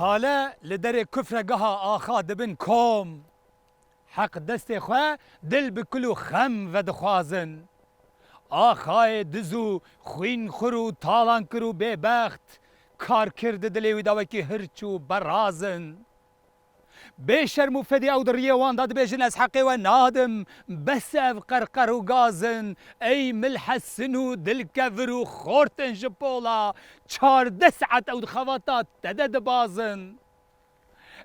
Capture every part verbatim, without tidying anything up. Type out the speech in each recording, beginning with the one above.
Tale li derê kufregeha axa dibin kom. Heq destê xwe dil bi kul û xem vedixwazin. Axayê diz û xwînxur û talankir û bêbext, kar kir di dilê wî de wekî hirç û berazin. Bê şerm û fedî ew di riyê wan de dibêjin, ez heqê we nadim, bes ev qerqer û gazin, ey milhesin û dilkevir û xortên ji pola, çardeh saet ew di xebata te de dibazin.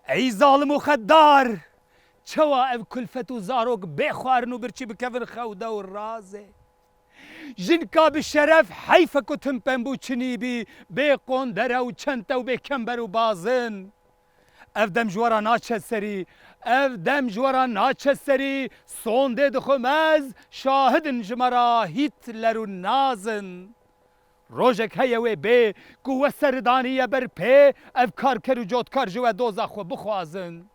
Ey zalim û xeddar! Çawa ev kulfet û zarok bê xwarin û birçî bikevin xewde û razê? Jinka bi şeref heyf e ku tim pembû çinî bî, bê qondere û çente û bê kember û bazin. Ev dem ji we re naçe serî, ev dem ji we re naçe serî, sondê dixwim ez, şahid in ji me re Hîtler û Nazin. Rojek heye wê bê ku we ser daniye ber pê, ev karker û cotkar ji we doza xwe bixwazin.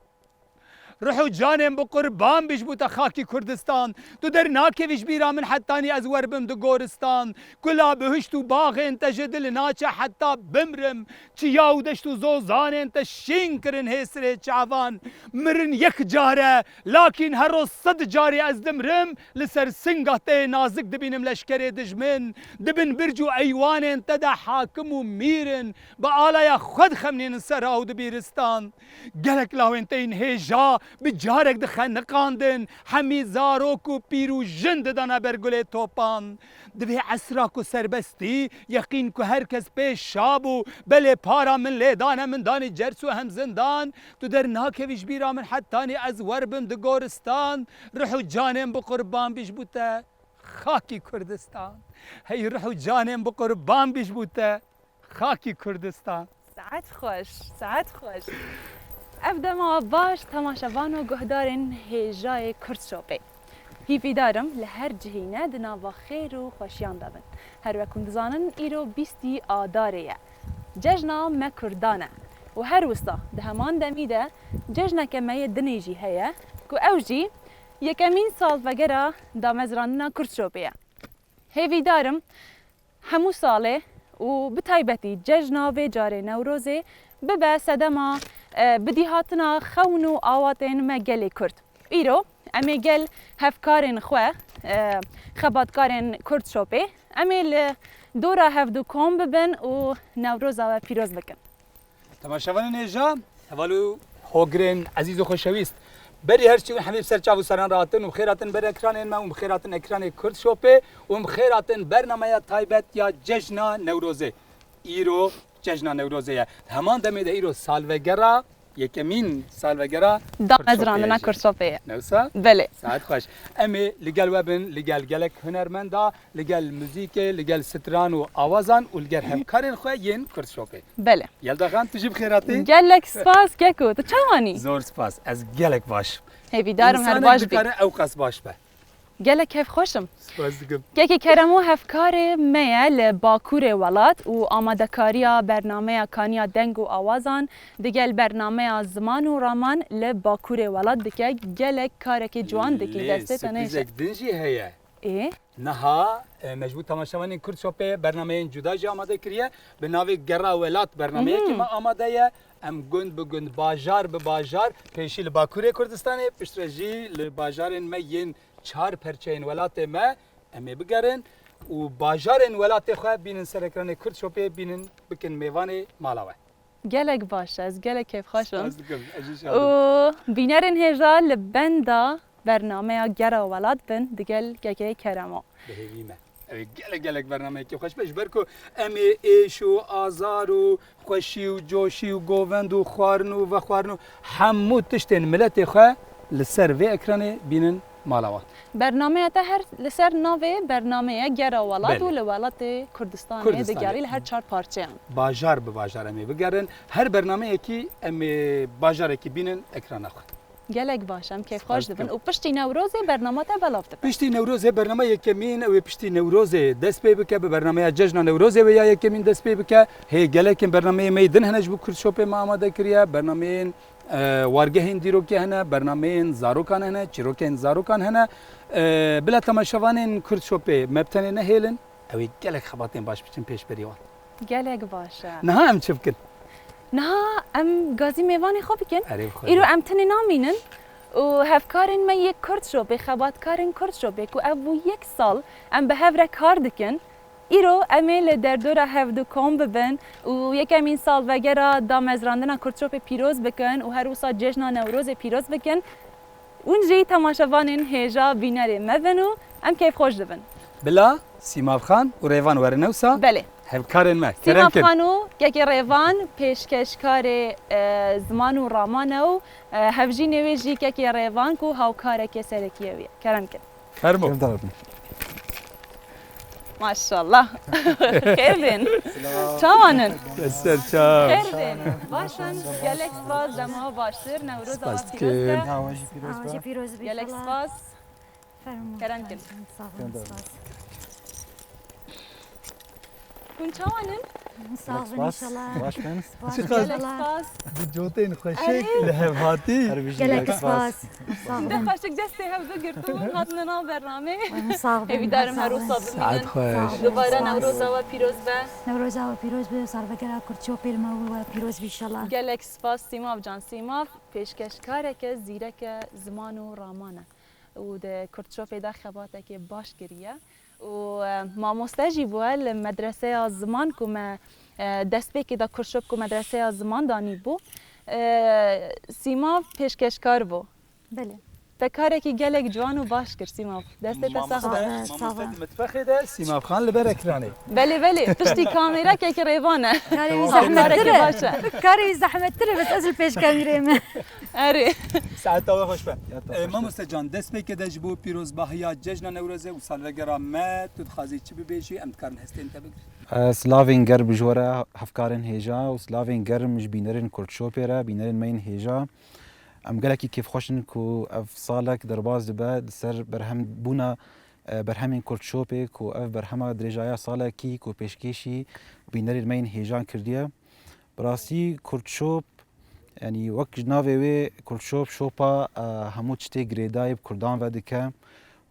Ruh û canên bi qurban bî ji bo te xakî Kurdistan. Tu dernakevî ji bîra min hetanî ez werbim di goristan. Kula bihişt û baxên te ji dil naçe heta bimrim. Çiya û deşt û zozanên te şîn kirin hêsirê çavan. Mirin yek care, lakîn her roz sed carî ez dimrim, li ser singa te yê nazik dibînim leşkerê dijmin. Di bin birc û eywanên te de hakim û mîr in, bi alaya xwe dixemnînin sera û dibîristan. Gelek lawên te yên hêja bi carek dixeniqandin, hemî zarok û pîr û jin didana ber gulê topan. Di vê esra ku serbestî, yeqîn ku her kes pê şa bû, belê para min lê dane, min danî cers û hemzindan, tu dernakevî ji bîra min hetanî ez werbim di goristan, ruh û canên bi qurban bî ji bo te, xakî Kurdistan. Hey ruh û canên bi qurban bî ji bo te, xakî Kurdistan. Saet xweş, saet xweş. Ev dema baş temaşevan û guhdarên hêjayê Kurd Şopê. Hîvîdar im li her cihî ne di nava xêr û xweşiyan de bin. Her wek hûn dizanin, îro bîstî Adarê ye. Cejna me Kurdan e. Û her wisa di heman demî de cejneke me yê dinê jî heye ku ew jî yekemîn salvegera damezrandina Kurd Şopê ye. Hêvîdar im hemû salê û bi taybetî cejna vê carê Newrozê bibe sedema, e, bidîhatina xewn û awatên me gelê Kurd. Îro em ê gel hevkarên xwe, e, xebatkarên Kurd Şopê, em ê li dora hevdu kom bibin û Newroza we pîroz bikin. Temaşevanên hêja, heval û hogirên ezîz û xweşewîst. Berî her çi hûn hemî bi ser çav û seran re hatin û bi xêr hatin ber ekranên me û bi xêr hatin ekranê Kurd Şopê û bi xêr hatin bernameya taybet ya Cejna Newrozê. Îro Cejna Newrozê ye. Heman demê de îro salvegera, yekemîn salvegera Kurd Şopê ye. Damezrandina Kurd Şopê ye. Ne wisa? Belê. Saet xweş. Em ê li gel we bin, li gel gelek hunermenda, li gel muzîkê, li gel stran û awazan û li gel hevkarên xwe yên Kurd Şopê. Belê. Yelda Xan, tu jî bi xêr hatî. Gelek spas Keko, tu çawa nî? Zor spas, ez gelek baş. Hêvîdar im her baş bî. Însanek dikare ew qas baş be. Gelek kêfxweş im. Spas dikim. Kekê Keremo hevkarê me ye li Bakurê welat û amadekariya bernameya Kaniya Deng û Awazan digel bernameya Ziman û Raman li Bakurê welat dike. Gelek karekê ciwan dikî, destê te nêşe. Lê sirprîzek din jî heye. Ê? Niha, e, me ji bo temaşevanên Kurd Şopê bernameyên cuda jî amade kiriye. Bi navê Gera Welat bernameyekî me amade ye. Em gund bi gund, bajar bi bajar, pêşî li Bakurê Kurdistanê, piştre jî li bajarên me yên çar perçeyên welatê me em ê bigerin û bajarên welatê xwe bînin ser ekranê Kurd Şopê, bînin bikin mêvanê mala we. Gelek baş e, ez gelek kêfxweş im. Spas dikim, ez jî şad im. Û bînerên hêja li benda bernameya Gera Welat bin digel Kekê Keremo. Bi hêvî me. Ew ê gelek gelek bernameyekî xweş be, ji ber ku em ê êş û azar û xweşî û coşî û govend û xwarin û vexwarin û hemû tiştên miletê xwe li ser vê ekranê bînin mala wan. Bernameya te her li ser navê bernameye Gera Welat û li welatê Kurdistanê digerî li her çar parçeyan. Bajar bi bajar em ê bigerin. Her bernameyekî em ê bajarekî bînin ekrana xwe. Gelek baş, em kêfxweş dibin. Û piştî Newrozê bernama te belav dibe. Piştî Newrozê bernama yekemîn, ew ê piştî Newrozê dest pê bike, bi bernameya Cejna Newrozê wê ya yekemîn dest pê bike. Hê gelekên bernameyê me yê din hene ji bo Kurd Şopê me amade kiriye. Bernameyên, e, wargehên dîrokê hene, bernameyên zarokan hene, çîrokên zarokan hene. E, bila temaşevanên Kurd Şopê me bi tenê nehêlin, ew ê gelek xebatên baş biçin pêşberî wan. Gelek baş e. Niha em çi bikin? Niha em gazî mêvanê xwe bikin. Erê bi xwe Îro de. Em tenê namînin û hevkarên me yê Kurd Shopê, xebatkarên Kurd Shopê ku ev bû yek sal em bi hev re kar dikin. Îro em ê li derdora hev du kom bibin û yekemîn salvegera damezrandina Kurd Shopê pîroz bikin û her wisa cejna Newrozê pîroz bikin. Hûn jî temaşevanên hêja bînerê me bin û em kêfxweş dibin. Bila Sîmav Xan û Rêvan werin ewsa Belê. hevkarên me. Kerem Sîmav kin. Xan û Kekê Rêvan pêşkeşkarê e, ziman û raman e û e, hevjînê wê jî Kekê Rêvan ku hawkareke serekî ye wî ye. Kerem kin. Fermo. Kevdar bin. Maşallah. Xêr bin. Çawan in? Ser çav. Xêr bin. Baş in. Gelek spas, dema baştir. Newroza Spas we pîroz be. dikim. Ha, we jî pîroz Awa jî be. pîroz be Gelek inşallah. Spas. Fermo. Kerem kin. Sağ olun, spas. Hûn çawan in? Sağ olun Spas. inşallah. Baş bin. Spas Gelek inşallah. spas. Bi cotên xweşik Erê. Li hev hatî. Her bijî Gelek gelek spas. Spas. Sağ Te olun. xweşik destê hev bigirtin û hatine nav bernameyê. Sağ olun. Hêvîdarim her wisa Sağ olun. Saet bimînin. xweş. Dubare Sağ olun. Newroza we pîroz be. Newroza we pîroz be, salvegera Kurd Shopê li me û we pîroz be inşallah. Gelek spas Sîmav can Sîmav, pêşkeşkareke zîreke ziman û raman e û di Kurd Shopê de xebatekê baş kiriye û e, mamoste jî bûye li medreseya ziman ku me e, destpêkê de Kurd Shop ku medreseya ziman danîbû. E, Sîmav pêşkeşkar bû. Belê. Te karekî gelek ciwan û baş kir Sîmav. Destê te sax be. Sağ ol, sağ ol. Mamoste di mitbexê de Sîmav Xan li ber ekranê. Belê belê, piştî kamera Kekê Rêvan e. Karê wî Karekî zehmettir baş e. e. Karê wî zehmettir e, bes ez li pêş kamerê me. Erê. Saeta we xweş be. Ya, E, Mamoste can, destpêkê de ji bo pîrozbahiya cejna Newrozê û salvegera me, tu dixwazî çi bibêjî, em dikarin hestên te bigirin. E, Silavên germ ji we re hevkarên hêja û silavên germ ji bînerên Kurd Shopê re, bînerên me yên hêja. Em gelekî kêfxweş in ku ev salek derbas dibe li ser berhem bûna e, berhemên Kurd Shopê ku ev berhema dirêjaya salekî ku pêşkêşî bînerên me yên hêjan kirdiye. Bi rastî Kurd Shop, yanî wek ji navê wê Kurd Shop, şopa e, hemû tiştê girêdayî bi Kurdan ve dike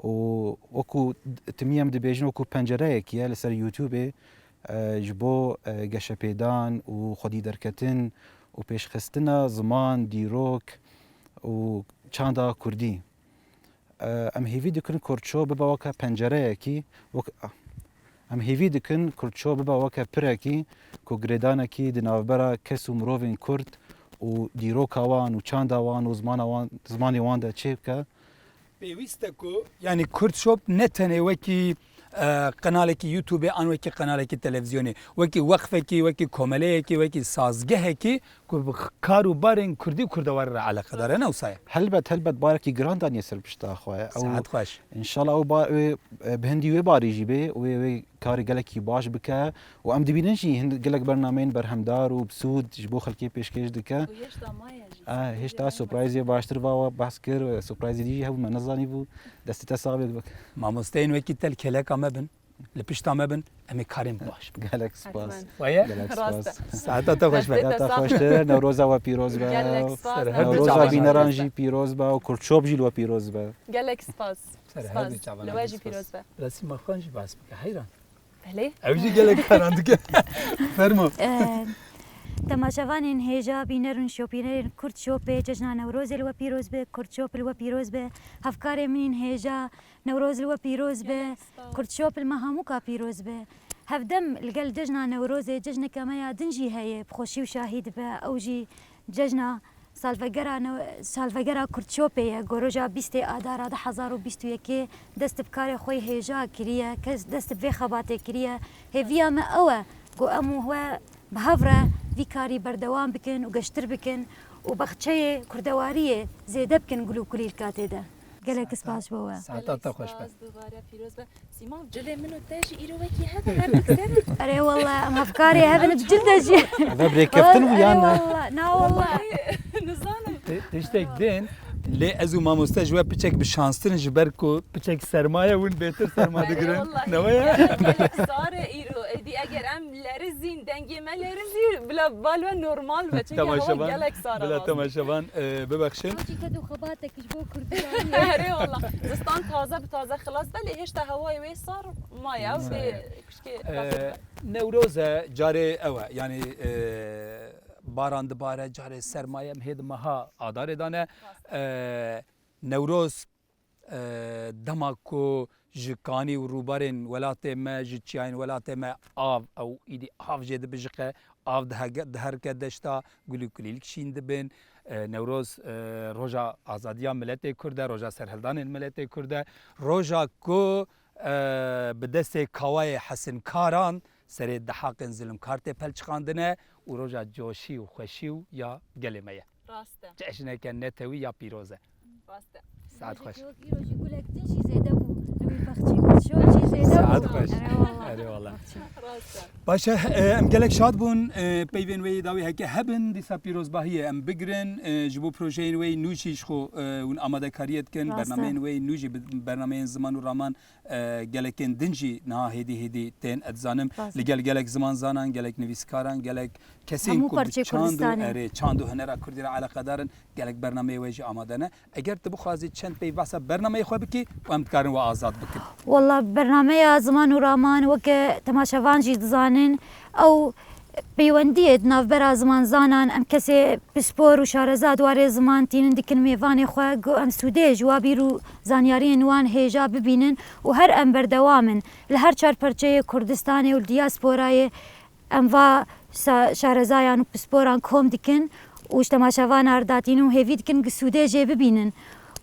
û wekû timî em dibêjin wekû pencereyekî ye li ser YouTubeê e, ji bo e, geşepêdan û xwedî derketin û pêşxistina ziman, dîrok û çanda Kurdî. E, em hêvî dikin Kurd Shop bibe weke pencereyekî, wek, em hêvî dikin Kurd Shop bibe weke pirekî ku girêdanekî di navbera kes û mirovên Kurd û dîroka wan û çanda wan û zimana wan, zimanê wan de çêbike. Pêwîst e ku, yanî Kurd Shop ne tenê wekî e, qenalekî YouTubeê an wekî qenalekî televîzyonê, wekî weqfekî, wekî komeleyekî, wekî sazgehekî ku bi kar û barên Kurdî û Kurdewarî re eleqedar e, ne wisa ye? Helbet, helbet barekî giran daniye ser pişta xwe. Ew, Saet xweş. Înşallah ew ba, wê, e, bi hindî wê barî jî bê, wê, wê karê gelekî baş bike û em dibînin jî hin-, gelek bernameyên berhemdar û bi sûd ji bo xelkê pêşkêş dike. Û hêşta maye jî. E, hêşta surprizê baştir va we behs kir, e, surprizê dî jî hebû me nezanîbû. Destê te sax bê. Mamosteyên wekî te li kêleka me bin, li pişta me bin, em ê karên baş bikin. Gelek spas. Hetmen. Weye? Gelek Rast spas. e. Saeta te xweş be. Destê te Ya ta sax. Xweştir, Newroza we pîroz be. Gelek spas. Ser her du Newroza çavan. bîneran jî pîroz be û Kurd Shop jî li we pîroz be. Gelek spas. Ser her Spas. du çavan. Li we jî pîroz be. Bila Sîmav Xan jî behs bike. Heyran. Belê. Ew jî gelek karan dike. Fermo. Ee, Temaşevanên hêja, bîner û şopînerên Kurd Shopê, cejna Newrozê li we pîroz be, Kurd Shop li we pîroz be, hevkarê min yên hêja, Newroz li we pîroz be, Kurd Shop li me hemûka pîroz be. Hevdem li gel cejna Newrozê, cejneke me ya din jî heye, bi xweşî û şahî dibe. Ew jî cejna salvegera new-, salvegera Kurd Shopê ye, ku roja bîstê Adara du hezar û bîst û yekê dest bi karê xwe yê hêja kiriye, kes dest bi vê xebatê kiriye. Hêviya me ew e ku em û we bi hev re vî karî berdewam bikin û geştir bikin û baxçeyê kurdewariyê zêde bikin gul û kulîlka tê de. Gelek spas bo we. Saeta te xweş be. Spas, dubare pîroz be. Sîmav, cilê min û te jî îro wekî hev e, her diksere. Erê walla, em hevkarê hev in bi cil de jî. Ev rêkeftin bû yan ne? Erê walla, na walla. Nizanim. Ti-, tiştek din, lê ez û mamoste ji we piçek bi şanstir in, ji ber ku piçek sermaye hûn bêtir serma digirin. Erê walla. Ne we ye? Gelek, gelek sar e îro. Êdî eger em lerizîn, dengê me lerizî, bila bal we normal be. Çünkü hava Temaşevan, gelek sar e. bila temaşevan, e, bibexşin. Çî ked û xebatek ji bo Kurdistanê. Erê walla. Zistan taze bi taze xilas be, lê hêşta hewayê wê sar maye. Ew dê kuşkê E, Newroz e, carê ew e. Yani, e, Baran dibare, carê sermaye em hê di meha Adarê de ne. Rast. E, Newroz, e, dema ku ji kanî û rûberên welatê me, ji çiyayên welatê me av, ew îdî av jê dibijiqe, av dihege-, diherike deşta, gul û kulîlk şîn dibin. E, Newroz, e, roja azadiya miletê Kurd e, roja serhildanên miletê Kurd e. Roja ku, e, bi destê kawayê hesinkaran serê dehaqên zilimkar tê pelçiqandine û roja coşî û xweşî û ya gelê me ye. Rast e. Cejneke netewî ya pîroz e. Rast e. Saet xweş. Îro jî gulek din jî zêde bû. Li wî bexçî bû. Şok jî zêde bû. Saet xweş. Erê wallah. Erê wallah. Rast e. Baş e, e, em gelek şad bûn. E, peyvên wê yê dawî heke hebin, dîsa pîrozbahiyê em bigirin. E, ji bo projeyên wê yê nû jî ji xwe, e, hûn amadekariyê dikin. Rast e. Bernameyên wê yê nû jî bi bernameyên ziman û raman, e, gelekên din jî niha hêdî hêdî tên. Ez dizanim Rast e. Li gel gelek zimanzanan, gelek nivîskaran, gelek kesên Hemû ku bi parçeyê çand û Kurdistanê. Erê, çand û hunera Kurdî re eleqedar in, gelek bernameyê wê jî amade ne. Eger tu bixwazî çend pey behsa bernameyê xwe bikî û em dikarin we azad bikin. Walla bernameya Ziman û Raman weke temaşevan jî dizanin, ew peywendiyê di navbera zimanzanan, em kesê pispor û şareza di warê ziman tînin dikin mêvanê xwe, ku em sûdê ji wa bîr û zanyariyên wan hêja bibînin û her em berdewam in. Li her çar perçeyê Kurdistanê û li diyasporayê Em va şa-, şarezayan û pisporan kom dikin û ji temaşevana re datînin û hêvî dikin gi sûdê jê bibînin.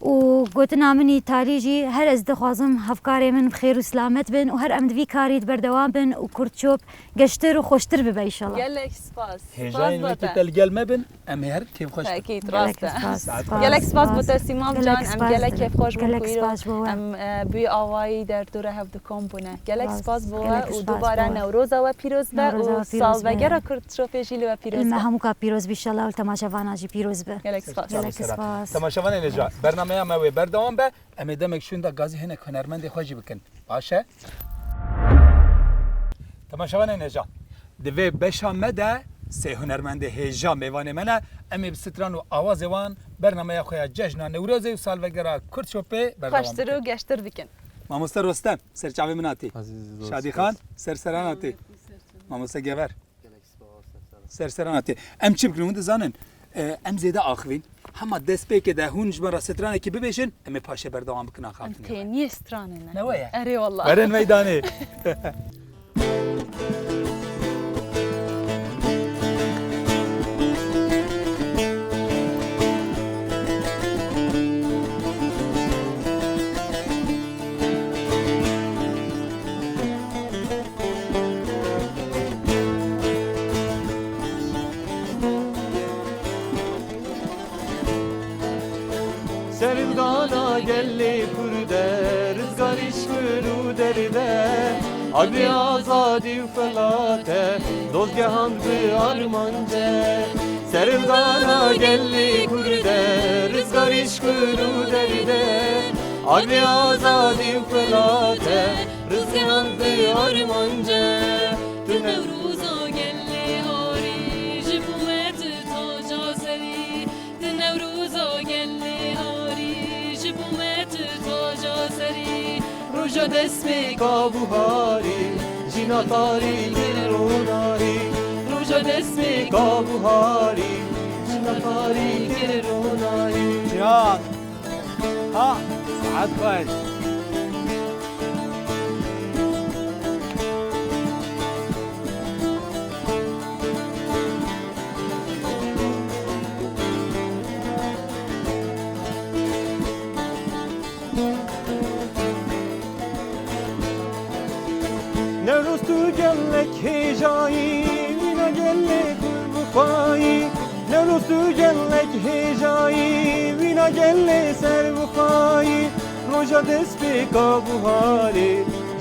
Û gotina min î talî jî her ez dixwazim hevkarê min bi xêr û silamet bin û her em di vî karî de berdewam bin û Kurtçop geştir û xweştir bibe înşallah. Gelek spas. Hêjayên wekî te li gel me bin, em ê her kêfxweş bin. Tekîd, rast e. Gelek spas. Saet xweş. Gelek spas bo te Sîmal can, em gelek kêfxweş bûn ku îro em, e, bi wî awayî der dû re hev di kom bûne. Gelek spas bo we û dubare Newroza we pîroz be û salvegera Kurtçopê jî li we pîroz be. Li me hemûka pîroz be înşallah û li temaşevana jî pîroz be. Gelek spas. Gelek spas. Temaşevanên hêja, bernameya me wê berdewam be. Em ê demek şûnda gazî hinek hunermendê xwe jî bikin. Baş e? Temaşevanên hêja, di vê beşa me de sê hunermendê hêja mêvanê me ne. Em ê bi stran û awazê wan bernameya xwe ya Cejna Newrozê û salvegera Kurtçopê berdewam bikin. Xweştir û geştir bikin. Mamoste Rostem, ser çavê min hatî. Azîz dost, Şadî Xan, ser seran hatî. Mamoste Gever. Ser seran hatî. Em çi bikin hûn dizanin? E, em zêde axivîn. Hema destpêkê de hûn ji me re stranekî bibêjin, em ê paşê berdewam bikin axaftinê. Em têniyê stranê ne. Ne we ye? Erê wallah. Werin meydanê. Serildana gelê Kurd e, rizgarî ji kul û derde, agirê azadî û xelat e, dozgehan bi armanc e. Serildana gelê Kurd e, rizgarî ji kul û derde, agirê azadî û xelat e, rizgehan bi armanc e. Tu Newroza gelê harî, ji bo me tu taca serî. Tu Newroza gelê harî, ji bo me tu taca serî. Roja destpêka buharî, jîna tarî kir ronahî. Roja destpêka buharî, jîna tarî kir ronahî. Cihan. Ha, saet xweş. Newroz tu gelek hêjayî, wîna gelê xwe bixwayî. Newroz tu gelek hêjayî, wîna gelê ser bixwayî. Roja destpêka buharê,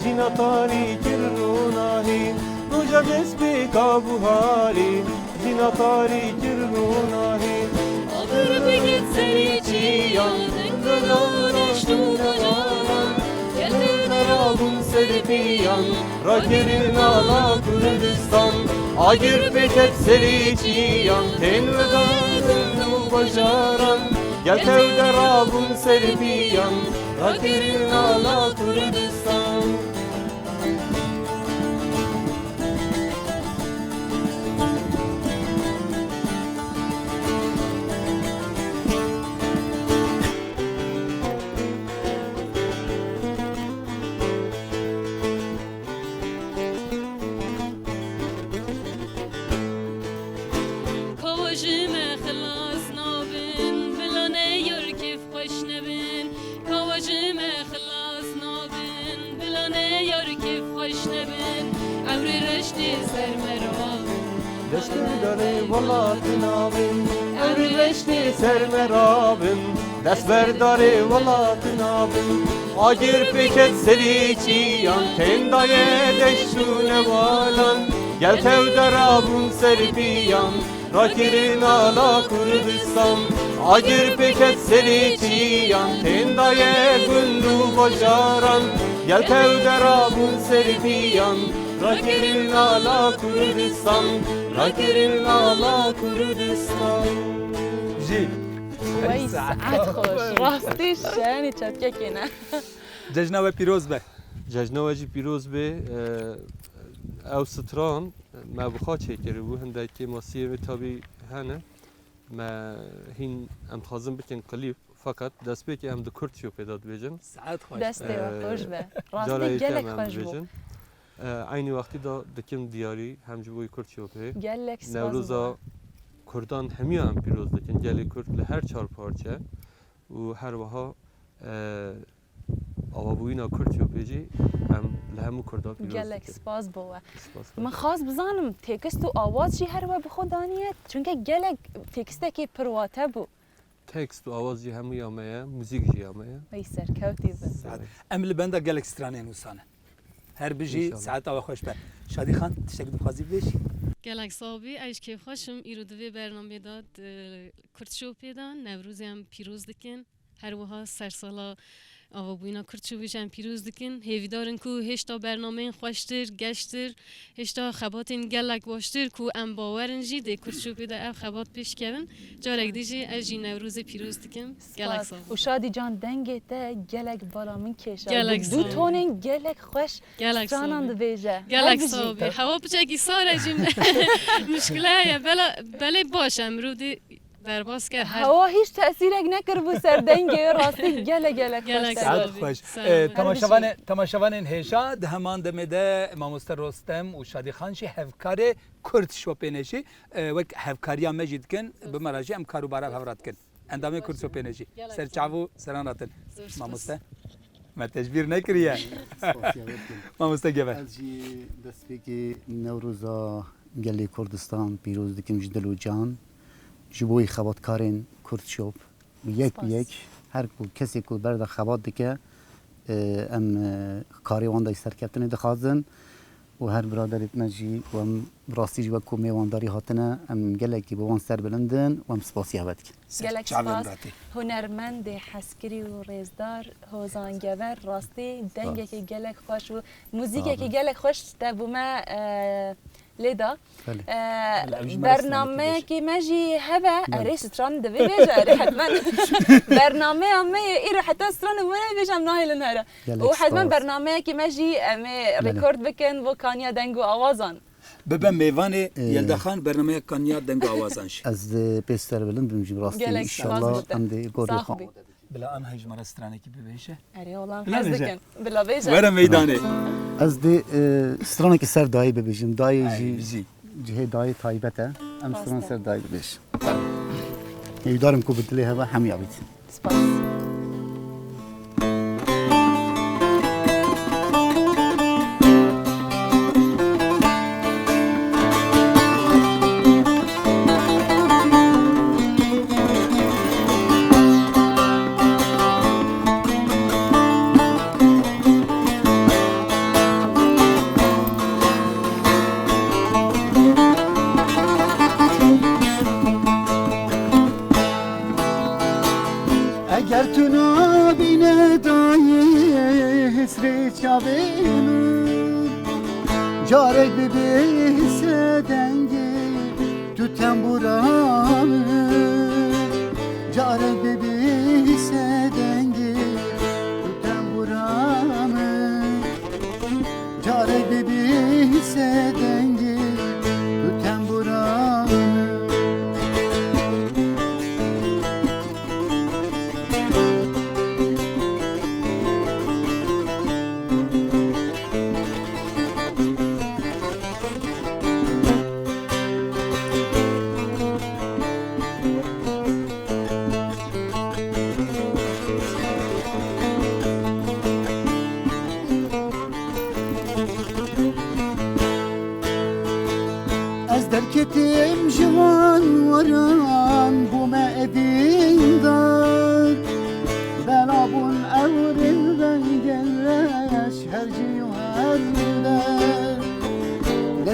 jîna tarî kir ronahî. Roja destpêka buharê, jîna tarî kir ronahî. Agir bigirt serê çiyan, dengana deşt û dereyan, gelê me rabûn ser piyan, rakirin ala Kurdistan. Agir pê ket serê çiyan, tên vedan û bajaran, gel tev de rabûn ser piyan, rakirin ala Kurdistan. Destberdarê welatê navê, em rêveştê ser me rabin. Destberdarê welatê navê, agir pêket serê çiyan, tên daye deşt û newalan, gel tev de rabûn ser piyan, rakirin ala Kurdistan. Agir pêket serê çiyan, tên daye gund û bajaran, gel tev de rabûn ser piyan, rakirin ala Kurdistan, rakirin ala Kurdistan. Jî. Wey, saet xweş. Rastî şenî çepkekê ne. Cejna we pîroz be. Cejna we jî pîroz be. Ew stran me bi xwe çêkiribû, hindek kêmasiyê wê tabî hene. Me hîn em dixwazin bikin klîp, feqet destpêkê em di Kurd Shopê de dibêjin. Saet xweş. Destê we xweş be. Rastî gelek xweş bû. Eynî wextî de dikim diyarî hem ji bo Kurd Shopê. Gelek spas. Newroza Kurdan hemiya em pîroz dikin. Gelê Kurd li her çar parçe û her wiha, e, avabûyîna Kurd Shopê jî em li hemû Kurda pîroz dikin. Gelek spas bo we. Spas. Min xwest bizanim, tekst û awaz jî her we bi xwe daniye? Çunke gelek tekstekê pir wate bû. Tekst û awaz jî hemû ya me ye, muzîk jî ya me ye. Ey serkewtî bin. Saet. Em li benda gelek stranên wisa ne. Her bijî, înşallah. Saeta we xweş be. Şadî Xan, tiştekî dixwazî bibêjî? Gelek sax bî, ez ji kêfxweş im. Îro di vê bernameyê de, di Kurd Shopê de Newrozê em pîroz dikin. Her wiha sersala avabûyîna Kurd Shopê jî em pîroz dikin. Hêvîdar in ku hêşta bernameyên xweştir, geştir, hêşta xebatên gelek baştir ku em bawer in jî dê Kurd Shopê de ev xebat pêş kevin. Carek dî jî ez jî Newrozê pîroz dikim. Gelek spas. Spas. Û Şadî can, dengê te gelek bala min kêşa. Gelek spas. Du tonên gelek xweş stranan dibêje. Gelek spas. Her bijî. Hewa piçekî sar e jî muşkile heye. Bela, belê baş e, mirov dê derbas kir. Hewa hîç tesîrek nekiribû ser dengê wê, rastî gelek gelek xweş. Gelek spas. Saet xweş. Selamet. Ee, temaşevanê-, temaşevanên hêja, di heman demê de Mamoste Rostem û Şadî Xan jî hevkarê Kurd Shopê ne jî, e, wek hevkariya me jî dikin, bi me re jî em kar û bara bi hev re dikin. Endamê Kurd Shopê ne jî. Ser çav û seran ratin. Zor spas. Mamoste, me te ji bîr nekiriye. Spasiya we dikim. Mamoste Gever. Ez jî destpêkê Newroza gelê Kurdistan pîroz dikim ji dil û can. Ji bo wî xebatkarên Kurd Shop. Yek bi yek, her ku kesê ku ber de xebat dike, e, em, e, karê wan de serkeftinê dixwazin û her biraderê me jî ku em bi rastî jî wek ku mêwandarî hatine, em gelekî bi wan serbilind in û em spasiya we dikin. Gelek spas. Hunermendê hezkirî û rêzdar Hozan Gever, rastî dengekî gelek xweş û muzîkekî gelek xweş te bo me, e, lê da. Belê. Ee, bernameyekî me jî hebe, erê stran divê bêje, erê hetmen. Bernameya me yê îro heta stranê me hebe, bêje em nahêlin here. Û hetmen bernameyekî me jî em ê rekord bikin bo kaniya deng û awazan. Bibe mêvanê Yelda Xan, bernameya kaniya deng û awazan jî. Ez dê pê serbilind bim jî bi rastî, înşallah em dê gorê xwe. Bila Anhay ji me re stranekî bibêje. Erê, olam hez dikin. Bila bêje. Were meydanê. Ez dê, e, stranekî ser dayê bibêjim. Dayê jî cihê dayê taybet e. Em stran ser dayê bibêjin. Hêvîdar im ku bi dilê heve hemiya bît. Spas. Eger tu nabîne dayê hesrê çavê min, carek bibêse dengê tu tembûra min, carek bibêse dengê tu tembûra min. Carek bibîse dengê tu tembûra min. Ez derketî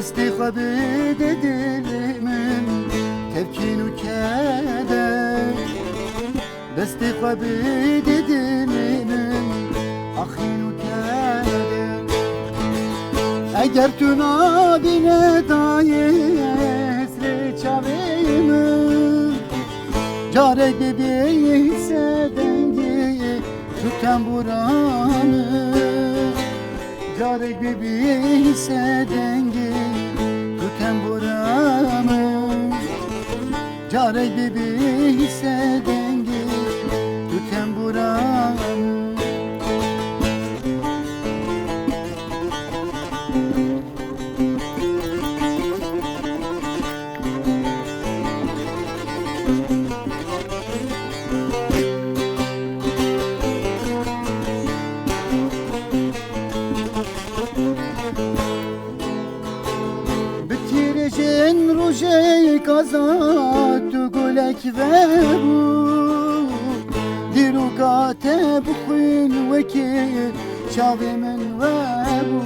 Destê xwe bide dilê min, tevkîn û keder. Destê xwe bide dilê min, axîn û keder. Eger tu nabîne dayê hesrê çavê min, carek bibî ser dengê tu tembûra min. Carek bibî ser dengê tu tembûra min. Carek bibî ser dengê tu tembûra min. Bi tîrêjên rojê ka zat û gulek vebû, dîroka te bi xwîn wekî çavê min webû.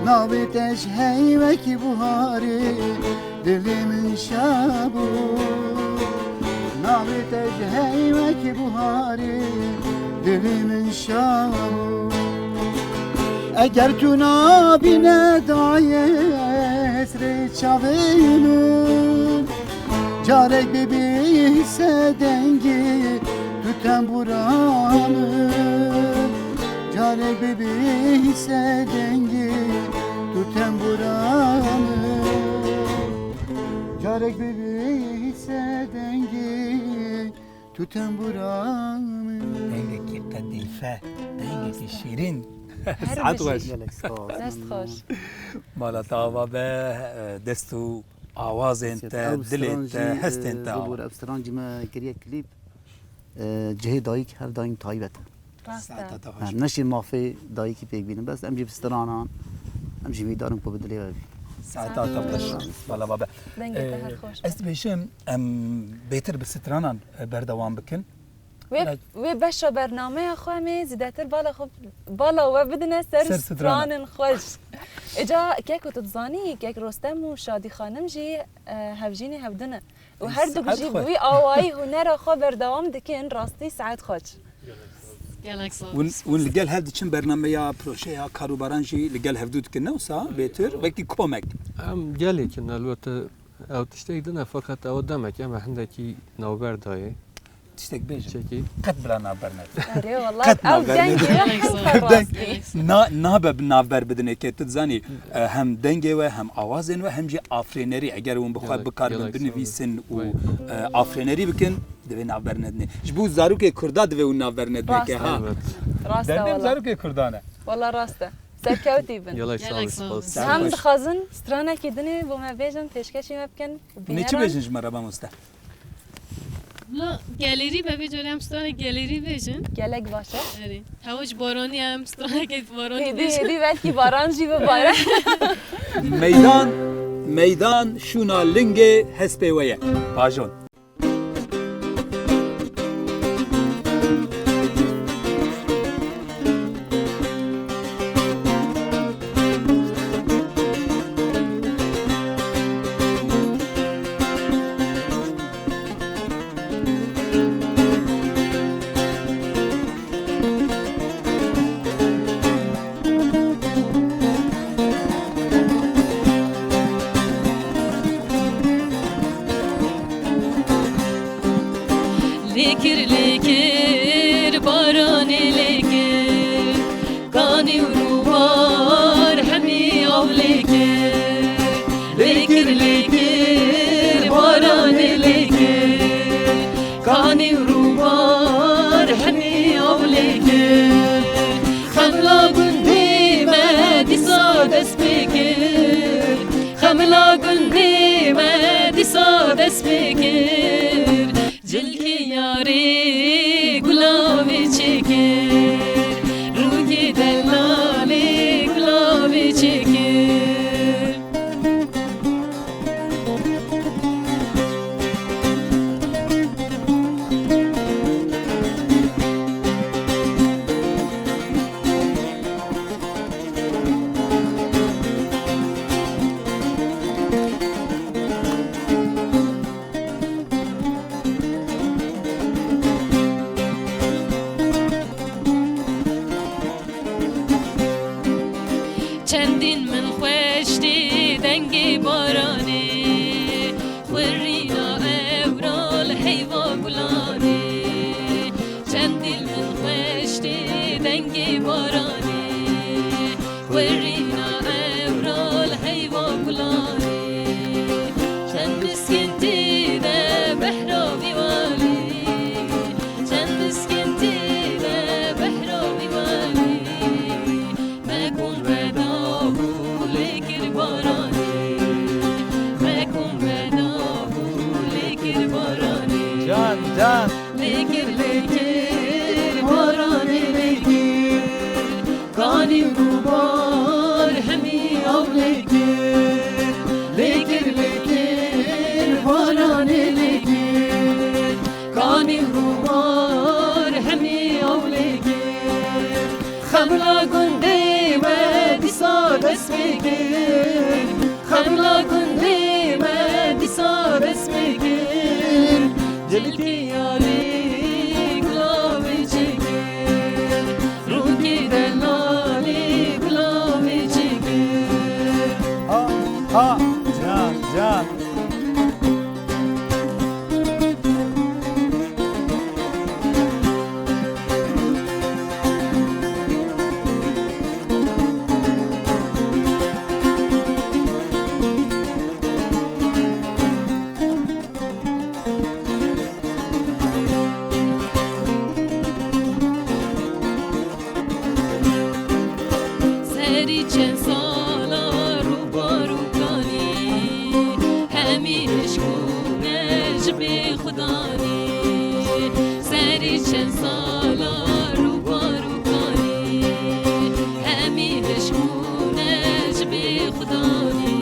Navê te ji hey wekî buharê dilê min şa bû. Navê te ji hey wekî buharê dilê min şa bû. Eger tu nabîne dayê hesrê çavê min, carek bibî ser dengê tu tembûra min. Carek bibî ser dengê tu tembûra min. Carek bibî ser dengê tu tembûra min. Dengekî qedîfe, dengekî şîrîn. Her Saet bijî. Xweş. Gelek spas. Dest xweş. Mala te ava be, dest û awazên te, dilê te, hestên te. Ew stran jî, e, bibûr, ew stran jî me kiriye klîp. E, cihê dayik her daîm taybet e. Rast e. Saeta te xweş. Em neşên mafê dayikî pêk bînin, bes em jî bi stranan, em jî hîvîdar in ku bi dilê we bî. Saeta te xweş. Saeta te xweş. Bala babe. Dengê te, e, her xweş be. Ez dibêjim, em bêtir bi stranan, e, berdewam bikin. Wê, wê beşa bernameya xwe em ê zêdetir bala xwe, bala we bidine ser stranên xweş. Îca keko tu dizanî, kek Rostem û Şadî Xanim jî, e, hevjînê hevdin e. Û her du jî bi wî awayî hunera xwe berdewam dikin, rastî saet xweş. Gelek sağ ol. Hûn, hûn li gel hev diçin bernameya, projeya, karûbaran jî li gel hevdû dikin, ne wisa? Bêtir, wekî komek. Em gelek in, elbette ew tiştek din e, feqet ew demek em hindekî navber dayê. Tiştek bêjin. Çekî. Qet bila navber nedin. Erê, wela, qet ew navber dengê nedin. Gelek sağ ol. Deng, rastî. Na, nabe bi navber bidinê ke tu dizanî, e, hem dengê we, hem awazên we, hem jî afrênerî. Eger hûn bi xwe bikaribin, gelek sağ ol, binivîsin û, e, afrênerî bikin, divê navber nedinê. Ji bo zarokê Kurda divê hûn navber nedinê ke, ha. Rast e, wela. Derdê zarokê Kurdan e. Wela rast e. Serkewtî bin. Gelek sağ ol. Gelek sağ ol. Spas. Hem dixwazin stranekî dinê bo me bêjin, pêşkêşî me bikin. Hûn ê çi bêjin ji me re, mamoste? Wela gelêrî be, vê carê em stranê gelêrî bêjin. Gelek baş e. Erê. Hewa jî baranî ye, em stranekê baranî bêjin. Hêdî, hêdî belkî baran jî bibare. Meydan, meydan şûna lingê hespê we ye. Bajon. Lêkir, lêkir, baranê lêkir. Kanî û rûbar hemî aw lê kir. Lê kir, lê kir, baranê lê kir. Kanî û rûbar hemî aw lê kir. Xemla gundê me dîsa dest pê kir. Xemla gundê me dîsa dest pê kir. Cilkê yarê gulavê çêkir, rûkê delalê gulavê çêkir. Çendîn min xweş tê dengê baranê, xurîna ewra li heyva gulanê. Çendîn min xweş tê dengê baranê, xurîna ewra li heyva gulanê. Çend miskin tê de behra vî walê, çend miskin tê de behra vî walê. Mekun veda hû lê kir baranê. Mekun veda hû lê kir baranê. Can, can. Lê kir, lê kir baranê lê kir. Kanî rûbar hemî ew lê kir. Lê kir, lê kir baranê lê kir. Kanî rûbar hemî ew lê kir. Xemla gundê me dîsa dest pê kir. Xemla gundê me dîsa dest pê kir. Cilkî yarî gulavê çêkir. Rûkî delalî gulavê çêkir. Ha, ha, can, can. Serî çend sala rûbar û kanî, hemî hişk bûne ji bê xudanî. Serî çend sala rûbar û kanî, hemî hişk bûne ji bê xudanî.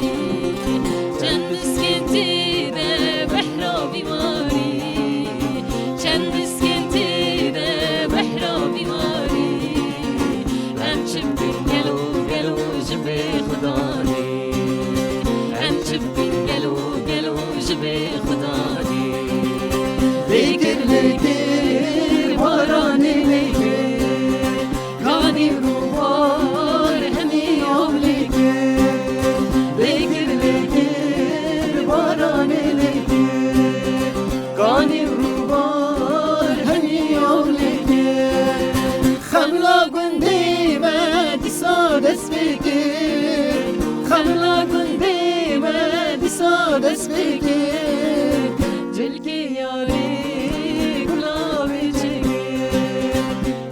Çend miskin tê de behra vî warî, çend miskin tê de behra vî warî. Em çi bikin gelo, gelo ji bê xudanê. Em çi bikin gelo, gelo ji bê xudanê. Lê kir, lê kir, baranê lê kir. Kanî rûbar hemî ew lê kir. Lê kir, lê kir, baranê lê kir. Kanî rûbar hemî ew lê kir. Xemla gundê me dîsa dest pê kir. Xemla gundê me dîsa dest pê kir. Cilkî yarî gulavê çêkir.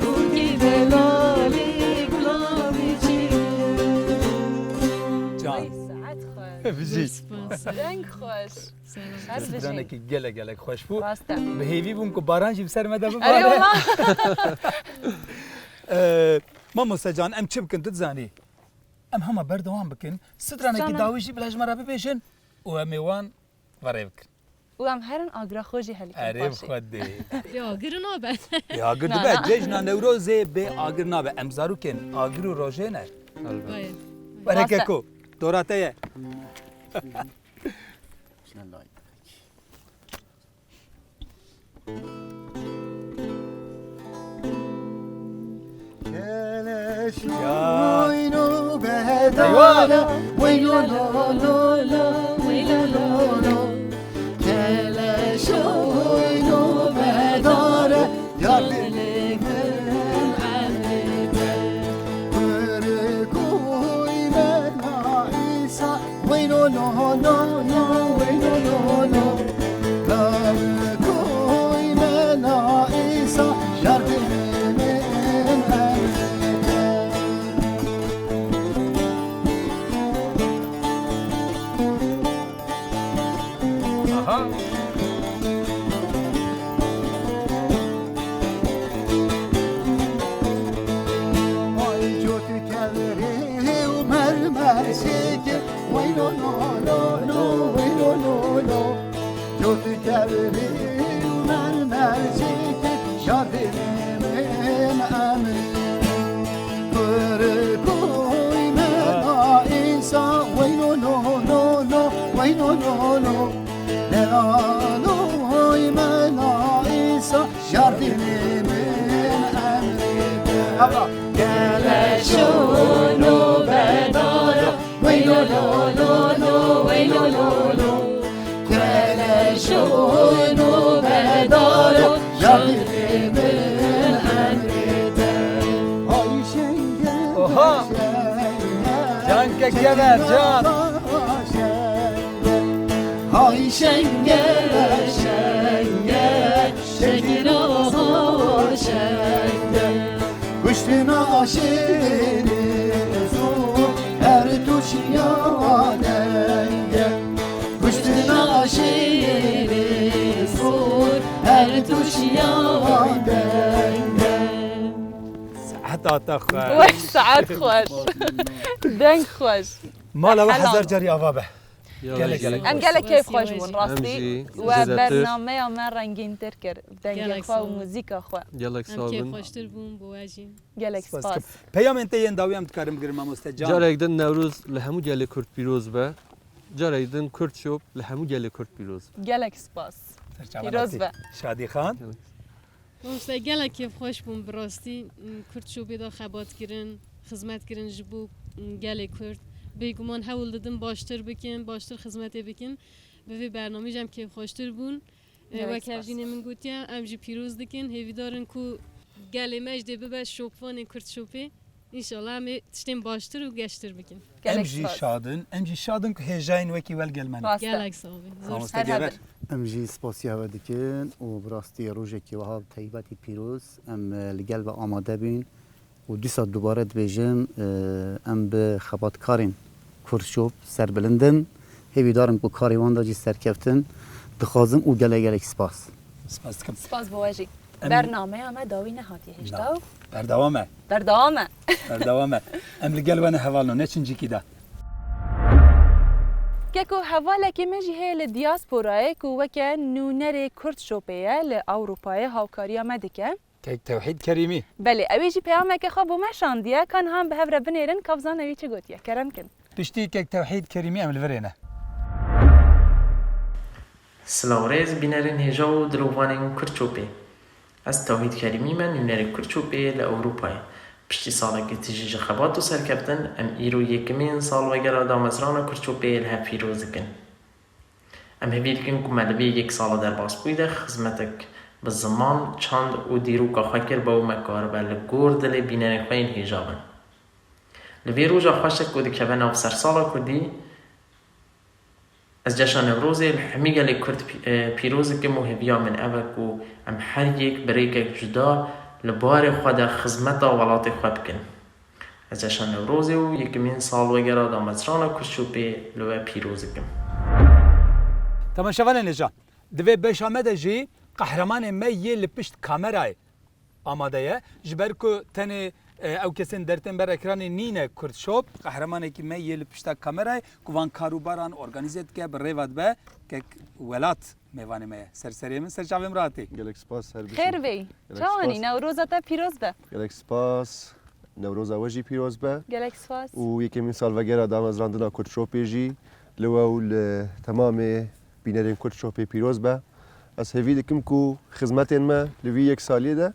Rûkî delalî gulavê çêkir. Can. Ay, saet xweş. Bijî. Deng xweş. Her bijî. Stranekî gelek gelek xweş bû. Rast e. Bi hêvî bûm ku baran jî bi ser me de bibare. Erê wala. Ee, Mamoste Can, em çi bikin, tu dizanî? Em hema berdewam bikin. Stranekî dawî jî bila ji me re bibêjin û em ê wan ve rê bikin. Û em herin agira xwe jî helikin. Erê bi xwe dê. Ya, agir nabe. Ya, agir dibe. Cejna Newrozê bê agir nabe. Em zarokên agir û rojê ne. Were keko. Dora te ye. Keleş oyno bedara, weylo lo lo lo, weylo lo lo. Keleş oyno bedara, yar dilim emrite. Kurkuy mena İsa, weyno lo lo lo, weyno lo lo. Kurkuy mena İsa, yar dilim emrite. Aha. Ay, cot kevrê û mermer şêkir, wey lo lo lo lo, wey lo lo lo. Cot kevrê û mermer şêkir, yar dilim emrite. Kurkuy mena İsa, wey lo lo lo lo, wey lo lo lo. Delaloy mena İsa, yar dilim emrite. Keleş oyno bedara. Geber can. Hay şenge, şenge, şekil şenge. Kuştuna şirin su, her tuşya denge. Kuştuna şirin su, her tuşya denge. Heta te xwe. Weş, saet xweş. Deng xweş. Mala we Helal. Hezar carî ava be. Ya Gelek, Rejî. gelek. Em gelek keyf Spas, xweş ya bûn Rejî. rastî. Em jî We zêdetir. Bernameya me rengîntir kir. Dengê Gelek xwe sağ û olun. muzîka xwe. Gelek sağ Em olun. Kêfxweştir bûn bo we jî. Gelek Spas spas. dikim. Peyamên te yên dawî em dikarin bigirin mamoste can. Carek din Newroz li hemû gelê Kurd pîroz be. Carek din Kurd Shop li hemû gelê Kurd pîroz be. Gelek spas. Serçavena Pîroz te. be. Şadî Xan. Mamoste gelek kêfxweş bûm bi rastî. Kurd Shopê de xebat kirin, xizmet kirin ji bo gelê Kurd. Bêguman hewl didin baştir bikin, baştir xizmetê bikin. Bi vê bernamê jî em kêfxweştir bûn. Gelek Wek spas. hevjînê min gotiye, em jî pîroz dikin. Hêvîdar in ku gelê me jî dê bibe şopvanê Kurd Shopê. Înşallah em ê tiştên baştir û geştir bikin. Em Gelek jî spas. şad in. Em jî şad in ku hêjayên wekî wel gel me ne. Rast e. Gelek sağ olun. Zor Mamoste Her Geber. hebin. Em jî spasiya we dikin û bi rastî rojekî wiha bi taybetî pîroz em, e, li gel ve amade bîn û dîsa dubare dibêjim, e, em bi xebatkarên Kurd Shop serbilind in. Hêvîdar im ku karê wan de jî serkeftin dixwazim û gelek gelek spas. Spas dikim. Spas bo we jî. Em- Bernameya me dawî nehatiye hêşta. Berdewam e. Berdewam e. Berdewam e. Em li gel we ne hevalno, ne çincikî de. Keko hevalekê me jî heye li diasporayê ku weke nûnerê Kurd Shopê ye li Ewropayê hawkariya me dike. Kek Tewhîd Kerîmî. Belê, ew ê jî peyameke xwe bo me şandiye, ka niha em bi hev re binêrin, ka bizane wî çi gotiye. Kerem kin. Piştî kek Tewhîd Kerîmî em li vir ê ne. Silav rêz bînerên hêja û dilovanên Kurd Çopê. Ez Tewhîd Kerîmî me, nûnerê Kurd Çopê li Ewropayê. Piştî salekî tijî ji xebat û serkeftin, em îro yekemîn salvegera damezrana Kurd Çopê li hev pîroz dikin. Em hêvî dikin ku me li vê yek sala derbasbûyî de xizmetek bi ziman, çand û dîroka xwe kiribe û me karibe li gor dilê bînerên xwe yên hêja bin. Li vê roja xweş de ku dikeve nav sersala kurdî, ez ceşna Newrozê li hemî gelê Kurd pî-, e, pîroz dikim û hêviya min ev e ku em her yek bi rêkek cuda li barê xwe de xizmeta welatê xwe bikin. Ez ceşna Newrozê û yekemîn salwegera damezrana Kurd Çopê li we pîroz dikim. Temaşevanên hêja, di vê beşa me de jî qehremanê me yê li pişt kamerayê amade ye. Ji ber ku tenê, e, ew kesên dertên ber ekranê nîne Kurd Shop, qehremanekî me yê li pişta kamerayê ku van karûbaran organîze dike, bi rê ve dibe, kek Welat mêvanê me ye. Ser serê min, ser çavê min rahatî. Gelek spas, her bişî. Xêr vey. Gelek Çawanî, spas. Newroza te pîroz be. Gelek spas. Newroza we jî pîroz be. Gelek spas. Û yekemîn salvegera damezrandina Kurd Shopê jî li we û li temamê bînerên Kurd Shopê pîroz be. Ez hêvî dikim ku xizmetên me li vî yek saliyê de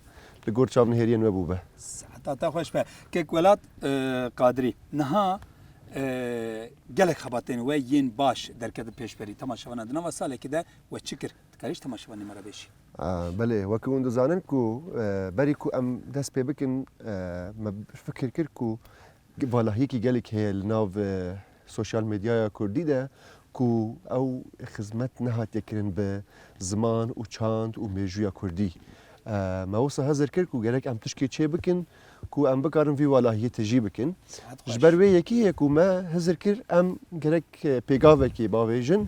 li gor çavnihêriyên we bûbe. Seheta te xweş be. Kek Welat, e, Qadirî. Niha, e, gelek xebatên we yên baş derketin pêşberî. Temaşevana di nava salekê de we çi kir? Dikarî ji temaşevanê me re bêjî. A, belê, wekî hûn dizanin ku, e, berî ku em dest pê bikin, e, me fikir kir ku valahiyekî gelek heye li nav, e, sosyal medyaya kurdî de ku ew xizmet nehatiye kirin bi ziman û çand û mêjûya kurdî. E, me wisa hizir kir ku gerek em tişkê çê bikin ku em bikarin vî valahiyê tijî bikin. Ji ber wê yekî heye ku me hizir kir em gerek, e, pêgavekê bavêjin.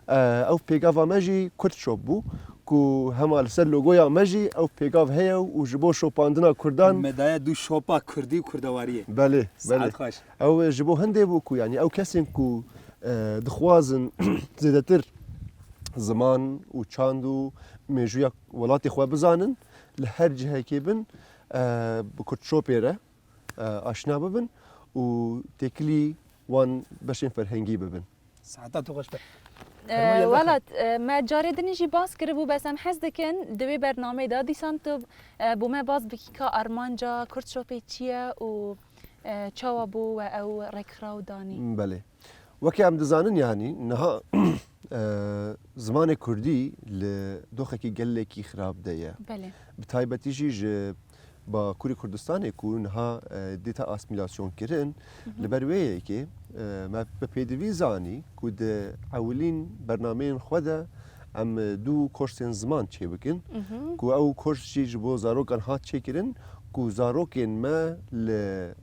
E, ew pêgava me jî Kurd Shop bû ku hema li ser logoya me jî ew pêgav heye û ji bo şopandina Kurdan. Me daye du şopa Kurdî û Kurdewariyê. Belê, belê. Saet xweş. Ew ji bo hindê bû ku, yanî ew kesên ku, e, dixwazin zêdetir ziman û çand û mêjûya welatê xwe bizanin, li her cihekê bin, e, bi Kurd Shopê re, e, aşina bibin û têkilî wan beşên ferhengî bibin. Saeta tu xweş be. Welat, e, me carê din jî bas kiribû, bes em hez dikin di wê bernameyê de dîsan tu, e, bo me bas bikî ka armanca Kurd Shopê çi ye û, e, çawa bo we ew rêkxiraw danî? Belê. Weke em dizanin, yanî niha, e, zimanê kurdî li doxekî gelekî xirab de ye. Belê. Bi taybetî jî ji Bakurê Kurdistanê ku niha, e, dête asîmîlasyon kirin, li ber wê yekê, e, me bi pêdivî zanî ku di ewilîn bernameyên xwe de em, e, du kursên ziman çêbikin, ku ew kurs jî ji bo zarokan hat çêkirin, ku zarokên me li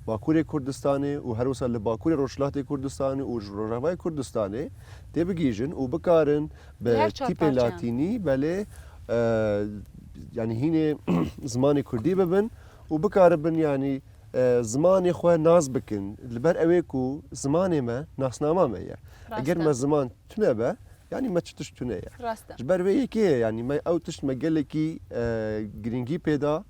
Bakurê Kurdistanê û her wisa li Bakurê Rojhilatê Kurdistanê û ji Rojavayê Kurdistanê têbigihîjin û bikarin bi Li her çar tîpên parçeyan. Latînî, belê, e, yanî hînê zimanê kurdî bibin û bikaribin, yanî, e, zimanê xwe nas bikin. Li ber ew ê ku zimanê me nasnama me ye. Rast e. Eger me ziman tune be, yanî me çi tişt tune ye. Rast e. Ji ber vê yekê ye, yanî me ew tişt me gelekî, e, girîngî pê da,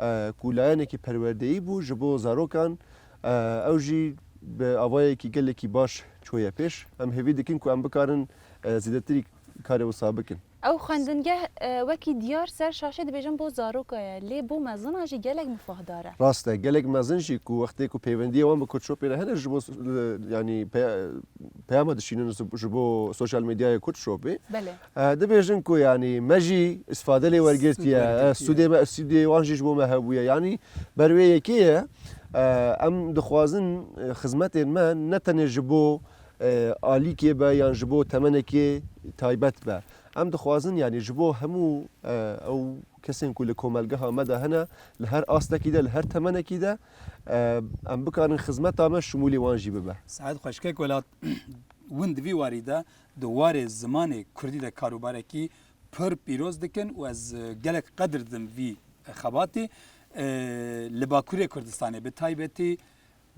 e, ku layenekî perwerdeyî bû ji bo zarokan, e, ew jî bi avayekî gelekî baş çûye pêş. Em hêvî dikin ku em bikarin, e, zêdetirî karê wisa bikin. Ew xwendingeh, e, wekî diyar ser şaşê dibêjin bo zaroka ye, lê bo mezina jî gelek mifahdar e. Rast e, gelek mezin jî ku wextê ku peywendiyê wan bi Kurtşopê re hene ji bo, e, yanî pe-, peyama dişînin ji, ji bo sosyal medyayê Kurtşopê. Belê. E, dibêjin ku yanî me jî îsfade lê wergirtiye, Sûd e, wergirtiye. Sûdê me, sûdê wan jî ji bo me hebûye. Yanî ber wê yekê ye, e, em dixwazin, e, xizmetên me ne tenê ji bo, e, alîkê be yan ji bo temenekê taybet be. Em dixwazin, yanî ji bo hemû, e, ew kesên ku li komelgeha me de hene, li her astekî de, li her temenekî de, e, em bikarin xizmeta me şimûlî wan jî bibe. Saet xweş kek Welat, win di vî warî de, di warê zimanê kurdî de karûbarekî pir pîroz dikin û ez, e, gelek qedir didim vî xebatê. E, li Bakurê Kurdistanê bi taybetî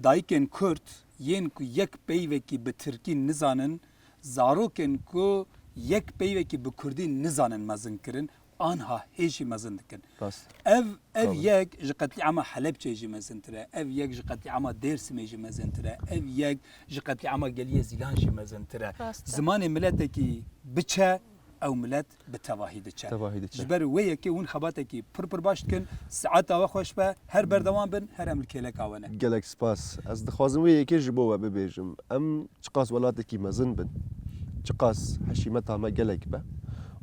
dayikên Kurd yên ku yek peyvekî bi tirkî nizanin, zarokên ku yek peyvekî bi kurdî nizanin mezin kirin, anha hê jî mezin dikin. Rast. Ev, ev Bravo. Yek ji qetlîama Helebçeyê jî mezintir e, ev yek ji qetlîama Dêrsimê jî mezintir e, ev yek ji qetlîama Geliyê Zîlan jî mezintir e. Rast e. Zimanê miletekî biçe, ew milet bi tevahî diçe. Tevahî diçe. Ji ber wê yekê hûn xebatekî pir pir baş dikin. Saeta we xweş be, her berdewam bin, her em li kêleka we ne. Gelek spas. Ez dixwazim wê yekê ji bo we bibêjim. Em çiqas welatekî mezin bin, çiqas hişîmeta me gelek be,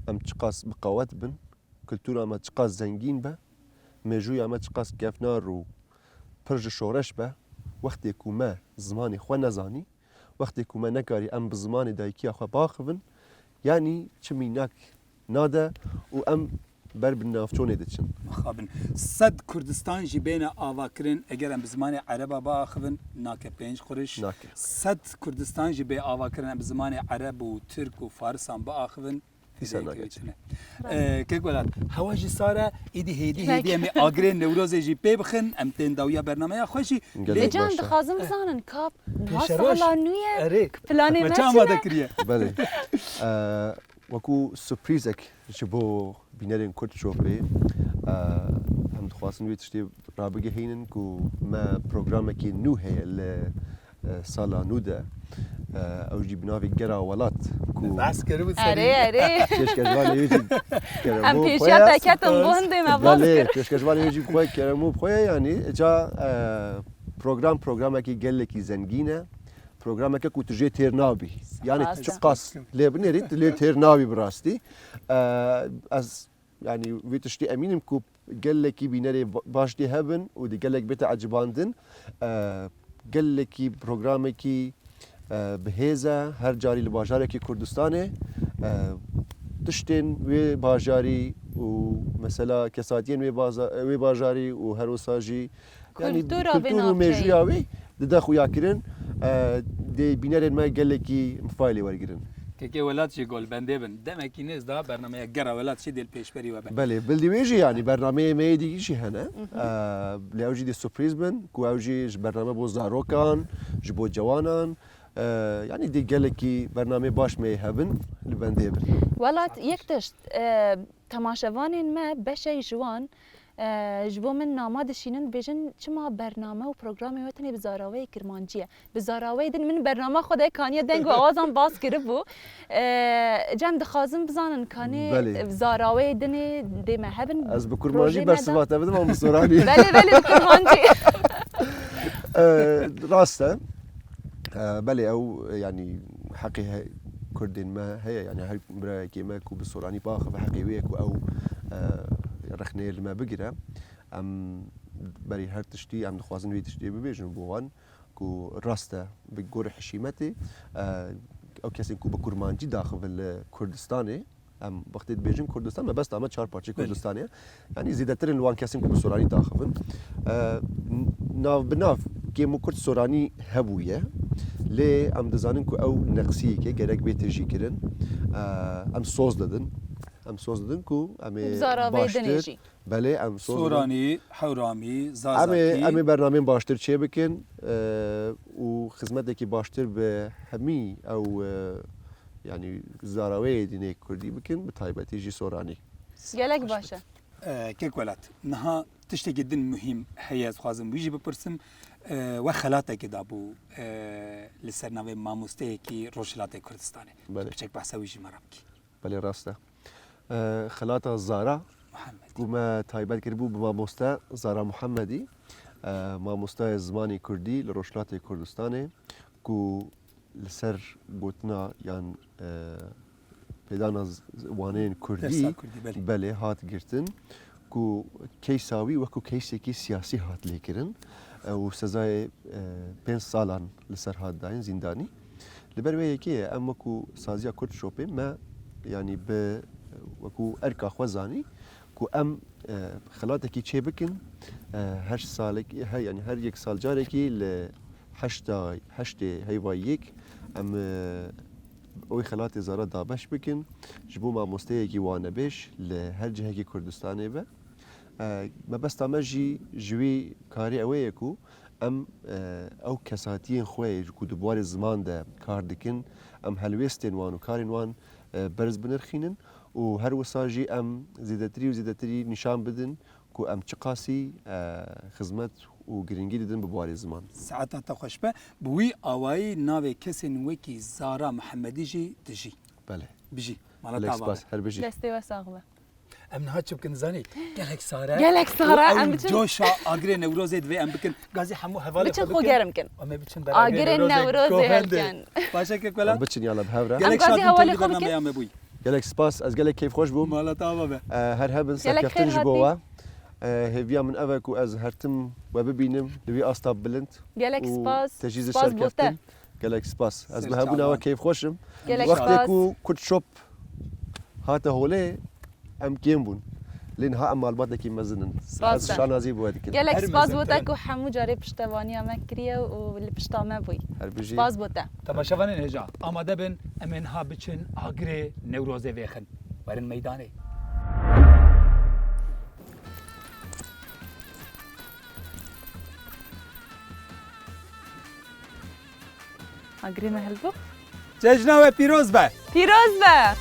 em çiqas bi qewet bin, kultura me çiqas zengîn be, mêjûya me çiqas kevnar û pir ji şoreş be, wextê ku me zimanê xwe nezanî, wextê ku me nekarî em bi zimanê dayikiya xwe biaxivin, yanî çi mînak nade û em ber bi navçonê diçin. Mixabin. Sed Kurdistan jî bêne avakirin, eger em bi zimanê ereba biaxivin, nake pênc quruş. Nake. Sed Kurdistan jî bê avakirin, em bi zimanê ereb û tirk û farisan biaxivin, Dîsa nake çi. Ee, kek Welat, hewa jî sar e, êdî hêdî, hêdî em ê agirê Newrozê jî pê bixin, em tên dawiya bernameya xwe jî. Gelek baş e. Can, dixwazim bizanin, ka niha sala nû ye, planê me çi ne? Belê. Ee, wekû surprîzek ji bo bînerên Kurtşopê, ee, em dixwazin wê tiştê rabigihînin ku me programekî nû heye li e, sala nû de, e, ew jî bi navê Gera Welat ku Behs kiribû serî. Erê, erê. Pêşkêşvanê wê jî keremo xwe ye. Em pêşiya te ketin bo hindê me behs kir. Belê, pêşkêşvanê wê jî xwe keremo xwe ye, yanî ca, e, program programekî gelekî zengîn e. Programeke ku tu jê têr nabî. Yanî tu çiqas lê binêrî, tu lê têr nabî bi rastî. E, ez Yanî vê tiştî emîn im ku gelekî bînerê ba-, baş dê hebin û dê gelek bête ecibandin. E, gelekî programekî, e, bi hêz e, her carî li bajarekî Kurdistanê, e, tiştên wê bajarî û mesela kesatiyên wê baza-, wê bajarî û her wisa jî Yanî kultura vê kultur û navçeyê. Mêjûya wî dide xuyakirin, e, dê bînerên me gelekî mifayê lê wergirin. Kekê Welat jî golbendê bin. Demekî nêz da bernameya Gera Welat jî dê li pêşberî we be. Belê, bilî wê jî yanî bernameyê me yê dî jî hene. Mhm. E, lê ew jî dê surprîz bin, ku ew jî ji bername bo zarokan, ji bo cewanan, e, yanî dê gelekî bernameyê baş me yê hebin, li bendê bin. Welat, yek tişt, e, temaşevanên me beşek ji wan E, ji bo min nama dişînin, dibêjin, çima bername û programê we tenê bi zaraweyê kirmancî ye? Bi zaraweyê din, min bernama xwe de kaniye deng û awazan bas kiribû. E, Cem, dixwazim bizanin, kanê Belê. Zaraweyê dinê dê me hebin, Ez bi kurmancî bersiva te bidim, an bi soranî. Belê, belê, bi kurmancî. E, rast e. E, belê, ew, e, yanî heqê he-, Kurdên me heye, yanî her birayekê me ku bi soranî biaxive, heqê wê ye ku ew, e, rexneyê li me bigire. Em berî her tiştî em dixwazin wî tiştê bibêjin bo wan ku rast e bi gorî hişîmetê, e, ew kesên ku bi kurmancî daxivin li Kurdistanê, em wextê dibêjin Kurdistan, mebesta me çar parçeyê Belê. Kurdistanê ye. Yanî zêdetir in li wan kesên ku bi soranî daxivin. E, n-, nav bi nav kêm û kurt soranî hebûye. Lê em dizanin ku ew neqsiyek e, gerek bê tijîkirin. E, em soz didin. Em soz didin ku em ê Zaravê baştir dinê jî. Belê, em soz didin. Soranî, Hewramî, Em ê, Zazakî. Em ê bernameyên baştir çêbikin, e, û xizmetekî baştir bi hemî ew, e, yanî zaraweyê dinê Kurdî bikin, bi taybetî jî Soranî. Gelek baş e. E, Kek Welat, niha tiştekî din muhîm heye, ez dixwazim wî jî bipirsim. E, we xelatekê dabû, e, li ser navê mamosteyekî Rojhilatê Kurdistanê. Belê. Piçek behsa wî jî me re bikî. Belê, rast e. E, xelata Zara Muhemmedî. Ku me taybet kiribû bi mamoste Zara Muhemmedî, e, mamosteyê zimanê Kurdî li Rojhilatê Kurdistanê, ku li ser gotina yan, e, pêdana z-, waneyên Kurdî, Dersa Kurdî, belê. Belê, hat girtin, ku keysa wî wekû keysekî siyasî hat lêkirin, e, û sezayê, e, pênc salan li ser hat dayîn zîndanî. Li ber wê yekê ye, em wekû saziya Kurd Shopê me, yanî bi, wekû erka xwe zanî ku em, e, xelatekî çê bikin, e, her salekî, her, yanî her yek sal carekî li heşta, heştê heyva yek em, e, wê xelatê Zara dabeş bikin ji bo mamosteyekî wanebêj li her cihekî Kurdistanê be. E, mebesta me jî ji wî karî ew ê ye ku em, e, ew kesatiyên xwe ku di warê ziman de kar dikin, em helwêstên wan û karên wan, e, berz binirxînin û her wisa jî em zêdetirî û zêdetirî nîşan bidin ku em çiqasî, e, xizmet û girîngî didin bi warê ziman. Saeta te xweş be. Bi wî awayî navê kesên wekî Zara Muhemmedî jî dijî. Belê. Bijî. Mala Gelek te ava spas, be. Her bijî. Destê we sax be. Em niha çi bikin zanî? Gelek sar e. Gelek sar e, Û em ew biçin coşa agirê Newrozê divê em bikin. Gazî hemû hevalê Biçin xwe xwe bikin. Germ kin. Em ê biçin ber Agirê agirê Newrozê Newrozê govendê. Helkin. Baş e Kek Welat. Em biçin yala bi hev re. Gelek Em gazî şad bûn hevalê tevlî xwe bikin. Bernameya me bûyî. Gelek spas, ez gelek keyf xweş bûm. Mala te ava be. E, her hebin Gelek serkeftin xêr ji bo hatî. We. E, hêviya min ev e ku ez her tim we bibînim, li vî asta bilind. Gelek Û spas, te jî zî spas bo te. serkeftin. Gelek spas. Ez Ser bi hebûna çavan. we keyf xweş im. Gelek Wextê spas. ku Kurd Shop hate holê, em kêm bûn. Lê niha em malbatekî mezin in. Rast Ez e. şanazî bi we dikim. Gelek Her spas mezin bo te terin. ku hemû carê piştevaniya me kiriye û li pişta me bûyî. Her bijî. Spas bo te. Temaşevanên hêja, amade bin, em ê niha biçin agirê Newrozê vêxin. Werin meydanê. Agirê me hilbû. Cejna we pîroz be. Pîroz be.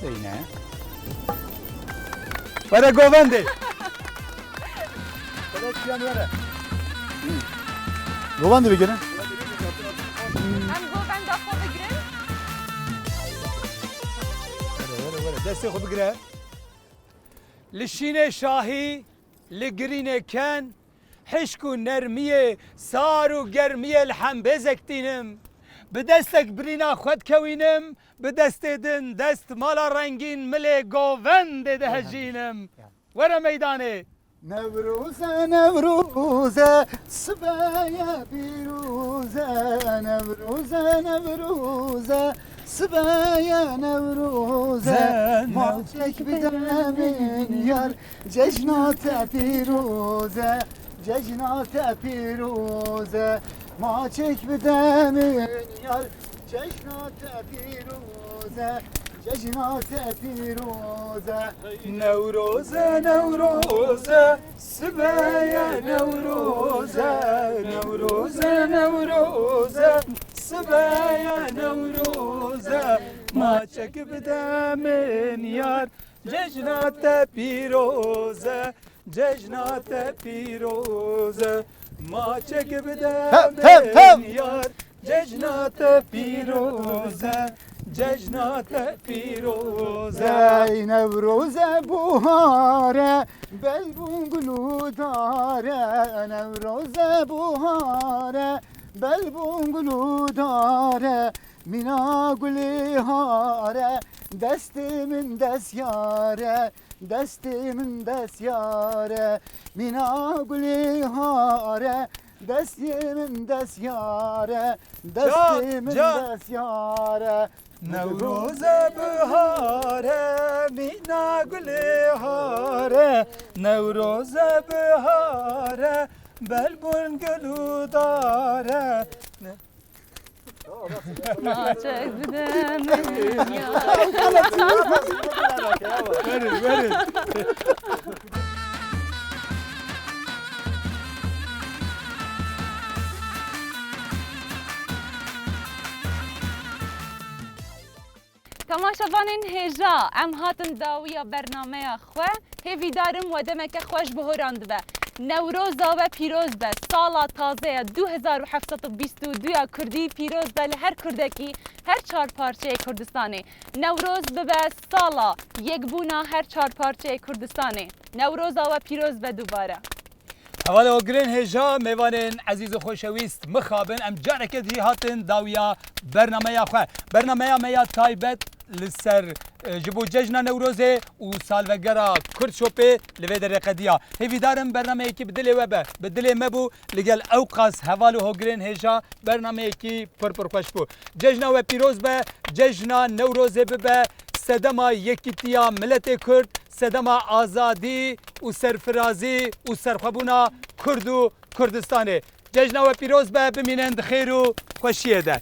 Beyne. Were govendê. Were çiyan were. Govendê bigirin. Em govenda xwe bigirin. Were, were, were. Destê xwe bigire. Li şînê şahî, li girînê ken, hişk û nermiyê, sar û germiyê li hembêzek tînim. Bi destek birîna xwe dikewînim, bi destê din dest mala rengîn milê govendê dihejînim. Were meydanê. Newroze, Newroze, sibe ye pîroze. Newroze, Newroze, sibe ye Newroze. Ze Maçek bide min yar, cejna te pîroze. Cejna te pîroze. Maçek bide min yar, cejna te pîroze. Cejna te pîroze. Newroze, Newroze, sibe ye Newroze. Newroze, Newroze, sibe ye Newroze. Maçek bide min yar, cejna te pîroz e, cejna te pîroz e. Maçek bide Hev, hev, hev! min yar, cejna te pîroz e, cejna te pîroz e. Ey Newroze buhare, bel bûn gul û dare, Newroze buhare, bel bûn gul û dare. Mîna gulê hare, destê min dest yare, destê min dest yare. Mîna gulê hare, destê min dest yare, destê min dest yare. Newroze bihare, mîna gulê hare, Newroze bihare, bel bûn gul û dare. Naçe bide min ya. Verin, verin. Temaşevanên hêja, em hatin dawiya bernameya xwe. Hêvîdarim we demeke xweş bi horan dibe. Newroza we pîroz be. Sala taze ya du hezar û heft sed û bîst û du ya Kurdî pîroz be li her Kurdekî, her çar parçeyê Kurdistanê. Newroz bibe sala yekbûna her çar parçeyê Kurdistanê. Newroza we pîroz be dubare. Hevalê hogirên hêja, mêvanên ezîz û xweşewîst, mixabin em careke dî hatin dawiya bernameya xwe. Bernameya me ya taybet li ser, e, ji bo cejna Newrozê û salvegera Kurd Shopê li vê derê qediya. Hêvîdarim bernameyekî bi dilê we be, bi dilê me bû, li gel ewqas heval û hogirên hêja bernameyekî pir pir xweş bû. Cejna we pîroz be, cejna Newrozê bibe sedema yekîtiya miletê Kurd, sedema azadî û serfirazî û serxwebûna Kurd û Kurdistanê. Cejna we pîroz be, bimînin di xêr û xweşiyê de.